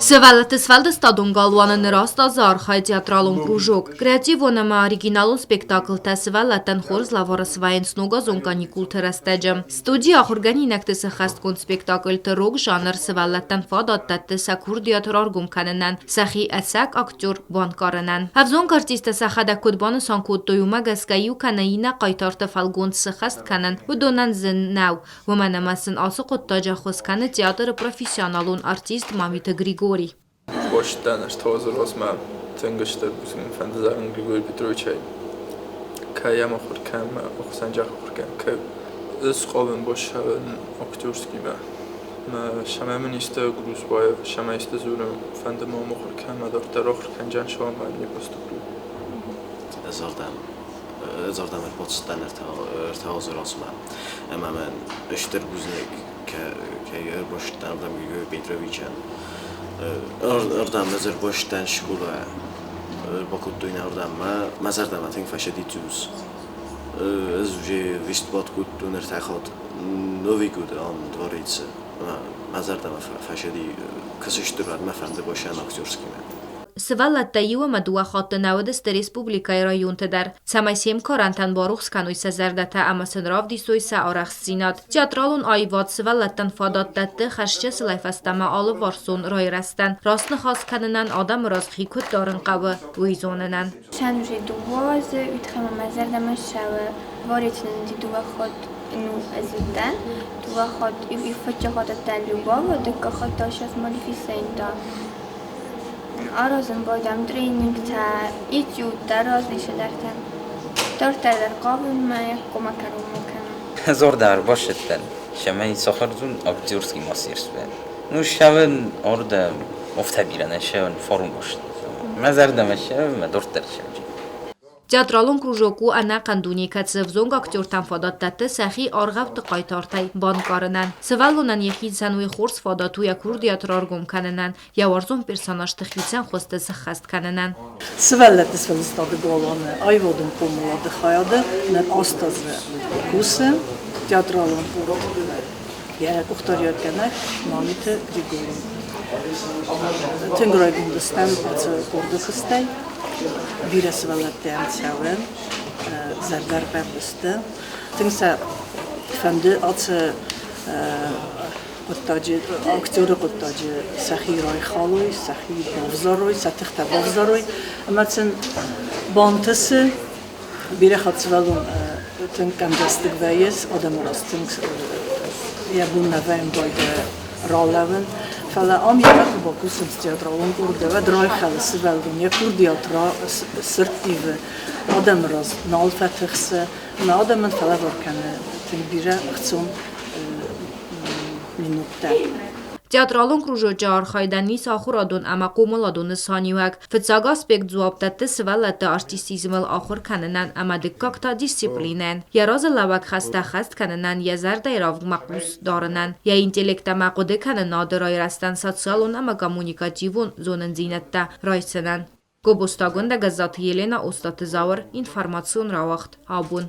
Сывӕллӕтты сфӕлдыстадон галуаны ныр аст азы архайы театралон кружок. Креативон ӕмӕ оригиналон спектаклтӕ сывӕллӕттӕн хорз лӕвар свӕййынц ногазон каникулты рӕстӕджы. Студийы ахуыргӕнинӕгты сӕххӕстгонд спектакльты рог жанр сывӕллӕттӕн фадат дӕтты сӕ курдиат раргом кӕнынӕн, сӕхи ӕцӕг актер банкъарынӕн. Ӕвзонг артисттӕ сӕхӕдӕг куыд банысан кодтой, уымӕ гӕсгӕ иу кӕнӕ иннӕ хъайтарты фӕлгонц сыххӕст кӕнын уыдонӕн зын нӕу. Уымӕн ӕмӕ сын ацы хъуыддаджы ӕххуыс кӕны театры профессионалон артист Мамиты Григорий. Бостӕн ӕз Тозырозмӕ тынг стыр бузныг фӕнды зӕгъын Григорий Петровичӕй. Кӕй йӕм ахуыр кӕнӕм, ӕхсӕнджы ахуыр кӕнӕм, кӕй схъомыл босӕн актерскимӕ. Сӕмӕ мын исты груз уа, сӕмӕ исты дзурын фӕнды мӕ ахуыр кӕнын, мӕ дарддӕр ахуыр кӕнджан сӕумӕ не поступлю. Зӕрдӕм зӕрдӕм ӕрбацыдтӕн ӕртӕ ӕмӕ мӕн стыр бузныг кӕй ӕрбацыдтӕн ардӕм Григорий Петровичӕн. Ардӕм ӕз ӕрбацыдтӕн скъолайӕ, ӕрбакодтой нӕ ардӕм. Мӕ зӕрдӕмӕ тынг фӕцыди Тюз. Ӕз уже выступать кодтон ӕртӕ хатт Новый год ам дворец Мӕ зӕрдӕмӕ фӕцыди, кӕцы стыр мӕ фӕнды босӕн актерскимӕ. Сывӕллӕттӕ иу ӕмӕ дыууӕ хатты нӕ уыдысты республикӕйы районты дӕр, цӕмӕй се мкарӕнтӕн барухс кӕной сӕ зӕрдӕтӕ ӕмӕ сын равдисой сӕ арӕхстдзинад. Театралон аивад сывӕллӕттӕн фадат дӕтты хӕсджысылӕй фӕстӕмӕ алыварсон райрӕзтӕн, раст ныхас кӕнынӕн, адӕмы раз хи куыд дарын хъӕуы, уый зонынӕн. Сӕнусы дыууӕ азы уый мӕ зӕрдӕмӕ ссӕуы Варитынти дыууӕ хатт ну ӕз уыдтӕн, дыууӕ хатт иу фӕччыгъӕдтӕ Любава, дыккаг хатт та сейчас Малефисента. Аразын байдам тренингтӕ, этюдтӕ, разный цыдӕртӕ. Дарддӕр дӕр хъавын мӕ коммӕ кӕронмӕ кӕнын. Зордар басыдтӕн, цӕмӕй сахардзун актерский мастерстве. Ну, сӕвын ордӕ офтӕ бирӕ нӕ сӕвын форум баст. Мӕ зӕрдӕмӕ сӕвын, мӕ дарддӕр сӕвджи. Театралон кружок у ӕнӕхъӕн дунейы, кӕцы ӕвзонг актертӕн фадат дӕтты сӕхи аргъӕутты хъайтартӕй банкъарынӕн. Сывӕллонӕн йӕхицӕн уый хорз фадат у йӕ курдиат раргом кӕнынӕн, йӕ уарзон персонажты хицӕн хуызты сыххӕст кӕнынӕн. Сывӕллӕтты сфӕлдыстады галуаны аивадон хъомылады хайады ныр аст азы кусы театралон къорд, йӕ къухдариуӕггӕнӕг Мамиты Григорий. Тынг райгонд стӕм ацы къорды куыстӕй. Бирӕ сывӕллӕттӕ цӕуы, зӕрдӕргъӕвд сты. Тынг сӕ фӕнды ацы хъуыддаджы, актеры хъуыддаджы сӕхи райхалой, сӕхи бавзарой, сӕ тыхтӕ бавзарой. Ӕмӕ сын бантысы бирӕ хатт сывӕллон тынг къӕмдзӕстыг вӕййы, адӕмы раз тынг йӕ бон нӕ вӕййы байдайа ралӕууын. Фӕлӕ ам йемӕ куы бакусынц театралон къорды, уӕд райхӕлы сывӕллон, йӕ курдиат сӕрттивы, адӕмы раз нал фӕтыхсы ӕмӕ адӕмӕн фӕлӕвар кӕны тынг бирӕ ӕхцон минуттӕ. Театралон кружочы архайдӕн ис ахуырадон ӕмӕ хъомыладон нысаниуӕг. Фыццаг аспект дзуапп дӕтты сывӕллӕтты артистизмыл ахуыр кӕнынӕн ӕмӕ дыккаг та дисциплинӕйӕн, йӕ разылӕууӕг хӕстӕ ӕххӕст кӕнынӕн, йӕ зӕрдӕйы равгмӕ хъус дарынӕн, йӕ интеллект ӕмӕ хъуыдыкӕнынады райрӕзтӕн социалон ӕмӕ коммуникативон зонындзинӕдтӕ райсынӕн. Гобозтагондӕ Гӕззаты Елена, Остъаты Зауыр, информацион рауагъд. Абон.